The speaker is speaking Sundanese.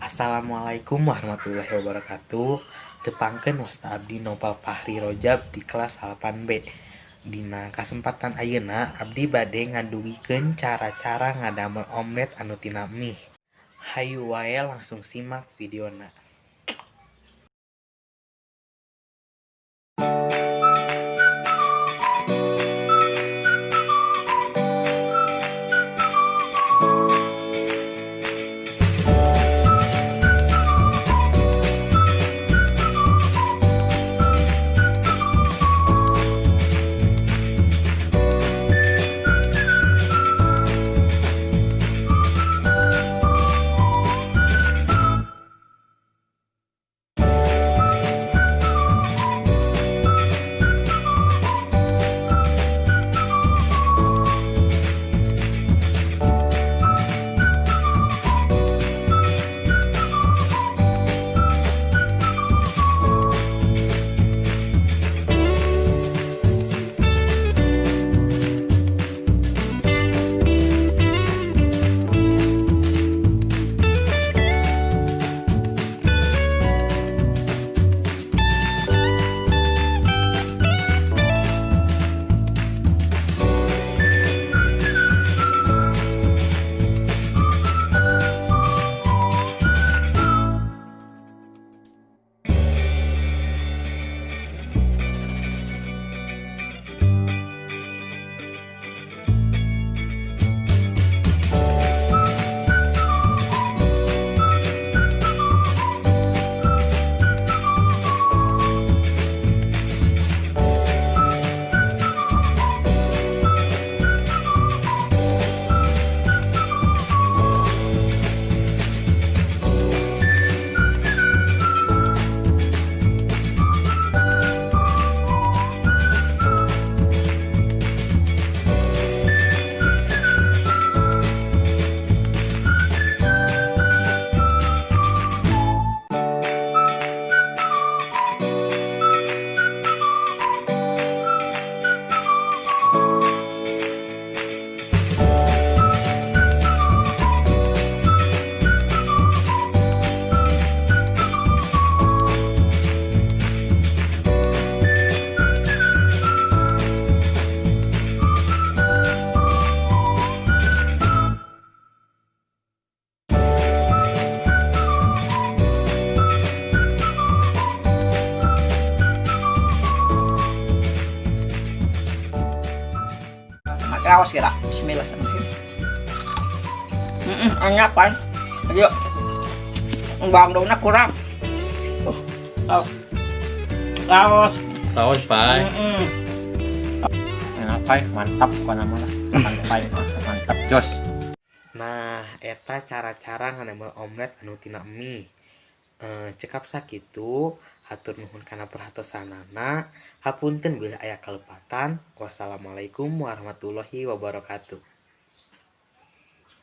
Assalamualaikum warahmatullahi wabarakatuh. Tepangkeun wasta abdi Nopal Fahri Rojab di kelas 8B. Dina kasempatan ayeuna abdi bade ngadugikeun cara-cara ngadamel omlet anu tina mie. Hayu wae langsung simak videona. Raos kira. Bismillahirrahmanirrahim. Enak kan? Ayo. Bawang daunnya kurang. Oh. Raos. Raos, Pak. Enak, Pak. Mantap bukan nama lah. Mantap, mantap, jos. Nah, eta cara-cara ngadamel omlet anu tina mie. Cekap sakitu, hatur nuhun kana perhatosanana. Hapunten bilih aya kalepatan. Wassalamualaikum warahmatullahi wabarakatuh.